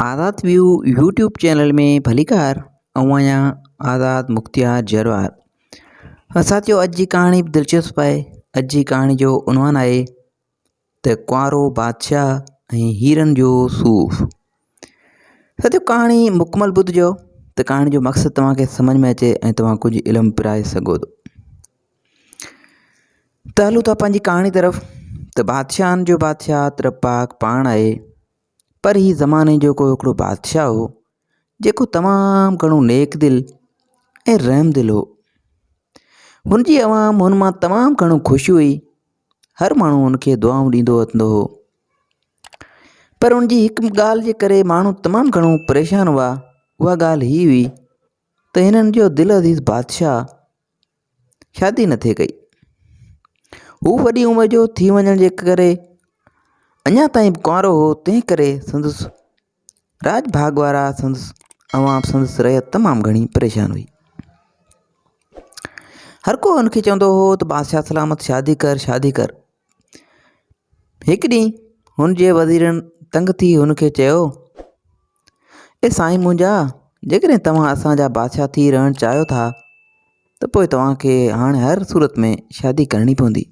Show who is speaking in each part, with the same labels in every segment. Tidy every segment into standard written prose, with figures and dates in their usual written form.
Speaker 1: آزاد ويو YouTube channel ۾ ڀليڪار آئون آهيان آزاد مختيار جروار ساٿيو اڄ جي ڪهاڻي به دلچسپ آهي اڄ جي ڪهاڻي جو عنوان آهي ته ڪنوارو بادشاهه ۽ هيرن جو صوف ساٿيو ڪهاڻي مڪمل ٻڌجو ته ڪهاڻي جو مقصد توهان کي سمجھ ۾ اچي ۽ توهان ڪجهه علم پرائي سگهو ٿو ته هلون ٿا پنهنجي ڪهاڻي طرف ته بادشاهن جو بادشاهه تر پاڪ پاڻ آهي پر هي زماني جو ڪو هڪڙو بادشاهه هو، جيڪو تمام گهڻو نيڪ دل ۽ رحم دل هو. هن جي عوام هن مان تمام گهڻو خوش هئي. هر ماڻهو هن کي دعائون ڏيندو وتندو هو. پر هن جي هڪ ڳالهه جي ڪري ماڻهو تمام گهڻو پريشان هئا. اها ڳالهه هي هئي ته هنن جو دل عزيز بادشاهه شادي نه ٿي ڪئي. هو وڏي عمر جو ٿي وڃڻ جي ڪري اڃا تائين به ڪنوارو هو، تنهن ڪري سندس راڄ ڀاڳ وارا سندس عوام سندس رعيت تمام گهڻي پريشان هئي. هر ڪو هن کي چوندو هو ته بادشاهه سلامت شادي ڪر شادي ڪر. هڪ ڏينهن هن جي وزيرن تنگ ٿي هن کي چيو، اي سائين منهنجا، جيڪڏهن توهان اسان جا بادشاهه ٿي رهڻ چاهيو ٿا ته پوء توهان کي هاڻ هر صورت ۾ شادي ڪرڻي پوندي.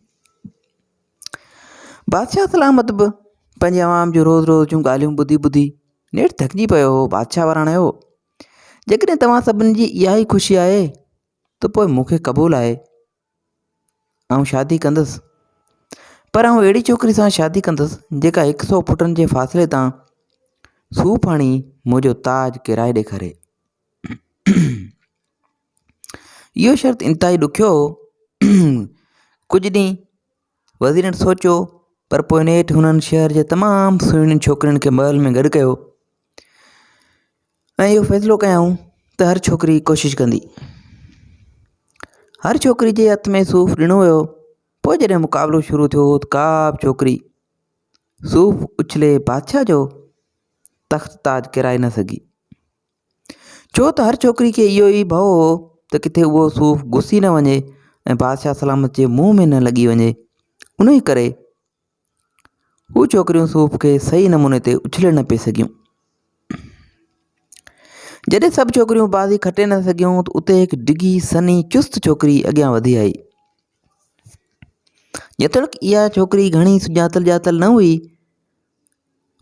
Speaker 1: بادشاهه سلامت به پنهنجي عوام جون روز روز جون ڳالهيون ٻڌي ٻڌي نيٺ ٿڪجي پيو هو. بادشاهه وراڻيو، جيڪڏهن توهان سڀني جي اها ئي خوشي آهي ته پوء مون کي قبول آهي. آئون شادي ڪندس پر آئون اهڙي ڇوڪري سان شادي ڪندس جيڪا هڪ سو فٽن جي فاصلي تان صوف هڻي منهنجو تاج ڪيرائي ڏيکاري. اهو شرط انتهائي ڏکيو هو. ڪجهه ڏينهن وزيرن سوچيو پر پوء نيٺ هنن شهر جي تمام سهڻين ڇوڪرين کي محل ۾ گڏ ڪيو ۽ اهو فيصلو ڪيائون ته هر ڇوڪري ڪوشش ڪندي. هر ڇوڪري جي هٿ ۾ صوف ڏنو ويو. پوء جڏهن مقابلو شروع ٿيو ته ڪا به ڇوڪري صوف اڇلي بادشاهه جو تخت تاج ڪيرائي نه سگهي. ڇو ته هر ڇوڪري کي اهو ئي ڀؤ هو ته ڪٿي اهو صوف گسي نه وڃي ۽ بادشاهه سلامت جي منهن ۾ نه لڳي وڃي. انهيء ڪري هو ڇوڪريون صوف کي صحيح نموني تي اڇلي نه پئي سگهيون. جڏهن سڀ ڇوڪريون بازي کٽي نه سگهيون ته اتي هڪ ڊگهي سنهي چست ڇوڪري اڳيان وڌي آئي. جيتوڻيڪ اها ڇوڪري گهڻي سڃاتل ڄاتل نه هئي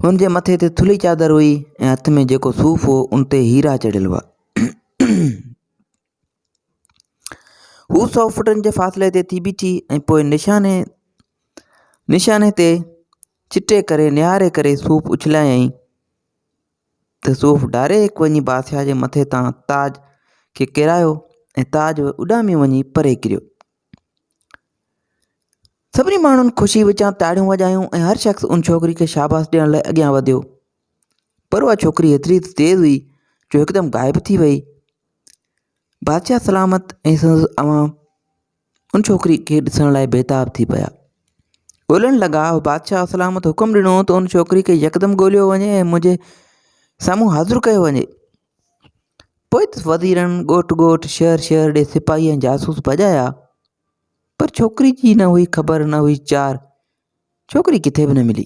Speaker 1: هن جي مٿي تي ٿلهي چادر هئي ۽ هٿ ۾ جيڪو صوف هو ان تي هيرا چڙهيل هئا. هو سو فٽن جي فاصلي تي ٿي بيٺي ۽ پوء نشاني نشاني تي چٽي ڪري نهاري ڪري صوف اڇلايائين ته صوف ڊائريڪٽ وڃي بادشاهه جي مٿي تان تاج کي ڪيرايو ۽ تاج اڏامي وڃي پري ڪريو. سڀني ماڻهن خوشي وچان تاڙيون وڄايون ۽ هر شخص ان ڇوڪري کي شاباس ڏيڻ لاء اڳيان وڌيو. پر اها ڇوڪري ايتري ته تيز هئي جو هڪدم غائب ٿي وئي. بادشاهه سلامت ۽ سندس عوام ان ڇوڪري کي ڏسڻ لاء بيتاب ٿي پيا. ڳولڻ لڳا. بادشاهه سلامت حڪم ڏنو ته ان ڇوڪري کي يڪدم ڳوليو وڃي ۽ منهنجي سامهون حاضر ڪيو وڃي. پوء ته وزيرن ڳوٺ ڳوٺ، شهر شهر ڏي سپاهي ۽ جاسوس ڀڄايا، پر ڇوڪري جي نه هئي خبر نه هئي چار، ڇوڪري ڪٿي به نه ملي.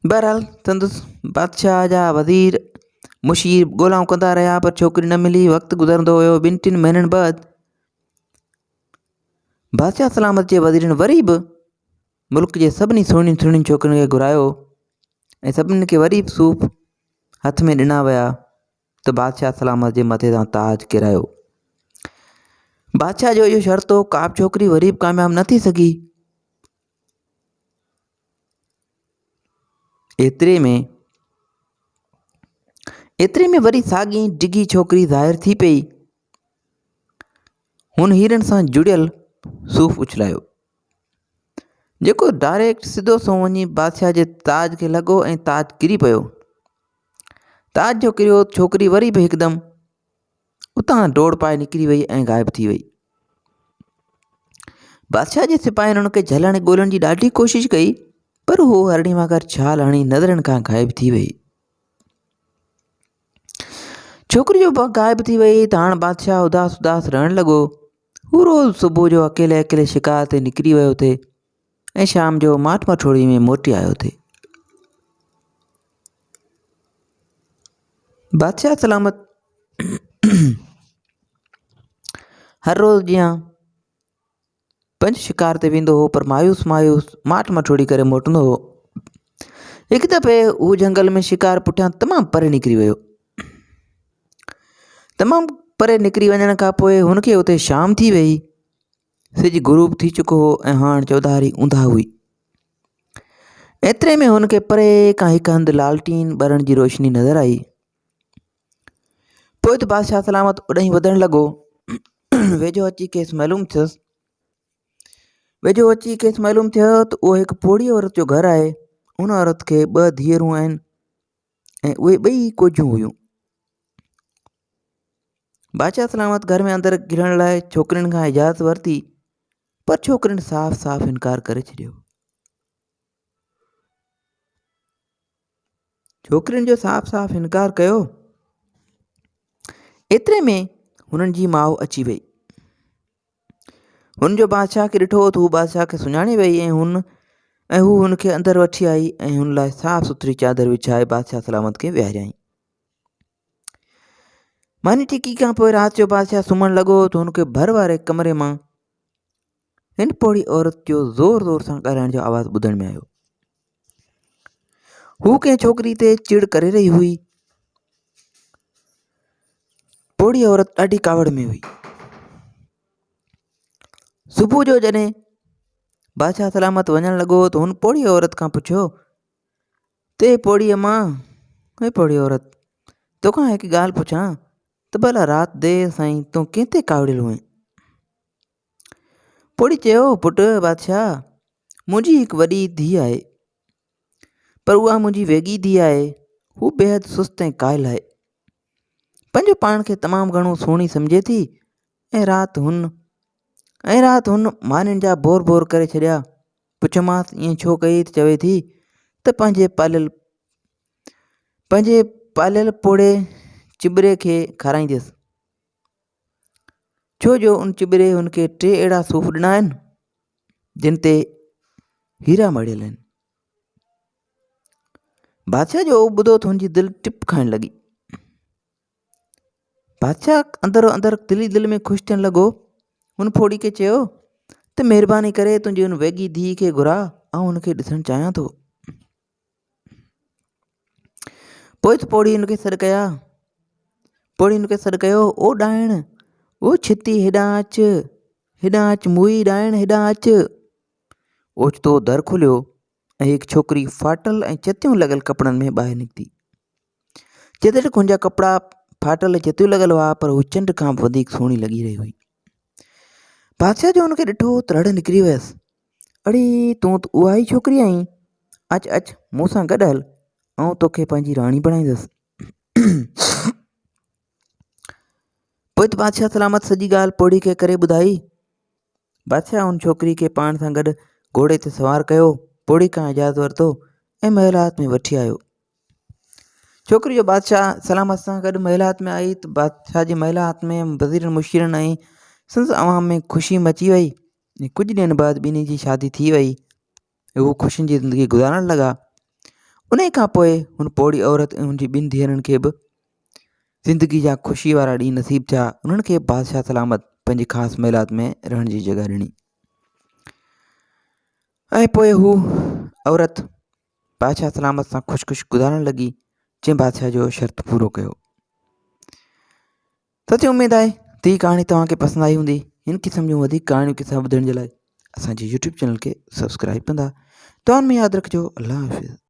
Speaker 1: بهرحال سندس بادشاهه جا وزير مشير ڳولائون ڪندا رهيا پر ڇوڪري نه ملي. وقت گذرندو ويو ٻن ٽن مهينن بعد بادشاهه سلامت جي وزيرن وري به ملڪ جي سڀني سهڻين سهڻين ڇوڪرين کي گهرايو ۽ سڀني کي وري به صوف هٿ ۾ ڏنا ويا ته بادشاهه سلامت جي مٿي تان تاج ڪيرايو. بادشاهه جو اهو شرط هو ڪا به ڇوڪري وري به ڪامياب نه ٿي سگهي. ايتري ۾ ايتري ۾ وري ساڳي ڊگهي ڇوڪري ظاهر ٿي پئي. هن هيرن سان جڙيل صوف اڇلايو. جيڪو ڊائريڪٽ سڌو سنئون وڃي بادشاهه جي تاج کي لڳو ۽ تاج ڪري پيو. تاج جو ڪريو ڇوڪري وري به هڪدم اتان ڊوڙ پائي نڪري وئي ۽ غائب ٿي وئي. بادشاهه جي سپاهين هن کي جهلڻ ۽ ڳولڻ جي ڏاڍي ڪوشش ڪئي پر هو هرڻي وانگر ڇال هڻي نظرن کان غائب ٿي وئي. ڇوڪري جو غائب ٿي وئي ته هاڻ بادشاهه اداس اداس رهڻ لڳو. هو روز صبح جو اڪيلي اڪيلي شڪار تي نڪري ويو ٿي ۽ شام جو ماٺ مٺوڙي ۾ موٽي آيو ٿي. بادشاهه سلامت هر روز جيان پنهنجي شڪار تي ويندو هو پر مايوس مايوس ماٺ مٺوڙي ڪري موٽندو هو. هڪ دفعي هو جهنگل ۾ شڪار پٺيان تمام پري نڪري ويو. تمام پري نڪري وڃڻ کان پوء هن کي اتي شام ٿي وئي. سج غروب ٿي چڪو هو ۽ هاڻ چوڌاري اونداهه هئي. ايتري ۾ هن کي پري کان هڪ هنڌ لالٽين ٻرڻ جي روشني نظر آئي. پوء ته بادشاهه سلامت اوڏانهن وڌڻ لڳو. ويجهو اچي کيس معلوم ٿيس ويجهو اچي کيس معلوم ٿيو ته اهو هڪ پوڙهي عورت جو گهر آهي. ان عورت کي ٻه ڌيئرون آهن ۽ اهي ٻئي ڪوجهيون هيون. بادشاهه سلامت گهر ۾ اندر گهڙڻ لاء ڇوڪرين کان اجازت ورتي پر ڇوڪرين صاف صاف انڪار ڪري ڇڏيو. ڇوڪرين جو صاف صاف انڪار ڪيو. ايتري ۾ هنن جي ماء اچي وئي. هن جو بادشاهه کي ڏٺو ته هو بادشاهه کي سڃاڻي وئي ۽ هن ۽ هو هن کي اندر وٺي آئي ۽ هن لاء صاف سٿري چادر وڇائي بادشاهه سلامت کي ويهاريائين. ماني ٽڪي کان پوء رات جو بادشاهه سمهڻ لڳو ته هن کي ڀر واري ڪمري مان هن پوڙهي عورت جو زور زور سان ڳالهائڻ جو آواز ٻڌڻ ۾ آيو. هو ڪنهن ڇوڪري تي چڙ ڪري رهي هئي. پوڙهي عورت ڏاڍي ڪاوڙ ۾ هئي. صبح جو جڏهن بادشاهه سلامت وڃڻ لڳو ته هن پوڙهي عورت کان پڇيو ته اي پوڙهي امان، اي پوڙهي عورت توکان هڪ ڳالهه پڇان ته ڀلا رات دير سائين تون ڪنهن تي ڪاوڙيل هئين؟ پوڙهي چيو، پٽ بادشاهه! منهنجي هڪ وڏي ڌيء آهي، پر اها منهنجي ويڳي ڌيء آهي. هوء بيحد سست ۽ ڪاهل آهي. پنهنجو پاڻ کي تمام گهڻو سهڻي سمجهي ٿي ۽ رات هن ۽ رات هن مانين جا ڀور ڀور ڪري ڇڏيا. پڇيومانس ائين ڇو ڪئي ته چوي ٿي ته پنهنجي پاليل پنهنجي پاليل پوڙهي چٻري کي کارائينديس. ڇو جو ان چٻري هن کي ٽي اهڙا صوف ڏنا آهن جن تي هيرا مڙهيل آهن. بادشاهه جو اهو ٻڌو ته هن جي دل ٽپ کائڻ لڳي. بادشاهه اندر اندر دل ئي دل ۾ خوش ٿيڻ لڳو. هن ڦوڙي کي چيو ته مهرباني ڪري تنهنجي ان ويڳي ڌيء کي گهراء آئون هن کي ڏسڻ چاهيان ٿو. پوء ته پوڙهي هن کي سڏ ڪيا. پوڙهي هن کي سڏ ڪيو، او ڏائڻ! او ڇتي هيڏانهن اچ، هيڏانهن اچ موئي ڏائڻ هيڏانهن اچ. اوچتو در کليو ۽ هڪ ڇوڪري ڦاٽل ۽ چتيون لڳل ڪپڙن ۾ ٻاهر نڪتي. جيتوڻيڪ هن جا ڪپڙا ڦاٽل ۽ چتيون لڳل هئا پر هوء چنڊ کان به وڌيڪ سهڻي لڳي رهي هئي. بادشاهه جو هن کي ڏٺو ته رڙ نڪري ويس. اڙي تون ته اها ئي ڇوڪري آهين، اچ اچ مون سان گڏ هل، آئون توکي پنهنجي راڻي بڻائيندس. پوء ته بادشاهه سلامت سڄي ڳالهه پوڙهي کي ڪري ٻڌائي. بادشاهه ان ڇوڪري کي پاڻ سان گڏ گهوڙي تي سوار ڪيو، پوڙهي کان اجازت ورتو ۽ محلات ۾ وٺي آيو. ڇوڪري جو بادشاهه سلامت سان گڏ محلات ۾ آئي ته بادشاهه جي محلات ۾ وزيرن مشيرن ۽ سندس عوام ۾ خوشي مچي وئي. ۽ ڪجهه ڏينهن بعد ٻنهي جي شادي ٿي وئي ۽ هو خوشين جي زندگي گذارڻ لڳا. انهي کان پوء هن پوڙهي عورت ۽ هن جي ٻن ڌيئرن کي به زندگي جا خوشي وارا ڏينهن نصيب ٿيا. انهن کي بادشاهه سلامت پنهنجي خاص محلات ۾ رهڻ جي جڳهه ڏني ۽ پوء هو عورت بادشاهه سلامت سان خوش خوش گذارڻ لڳي جنهن بادشاهه جو شرط پورو ڪيو. سچي اميد آهي ته هي ڪهاڻي توهان کي پسند آئي هوندي هن قسم جون وڌيڪ ڪهاڻيون قصا ٻڌڻ جي لاء اسان جي يوٽيوب چينل کي سبسڪرائب ڪندا دعائن ۾ ياد رکجو الله حافظ.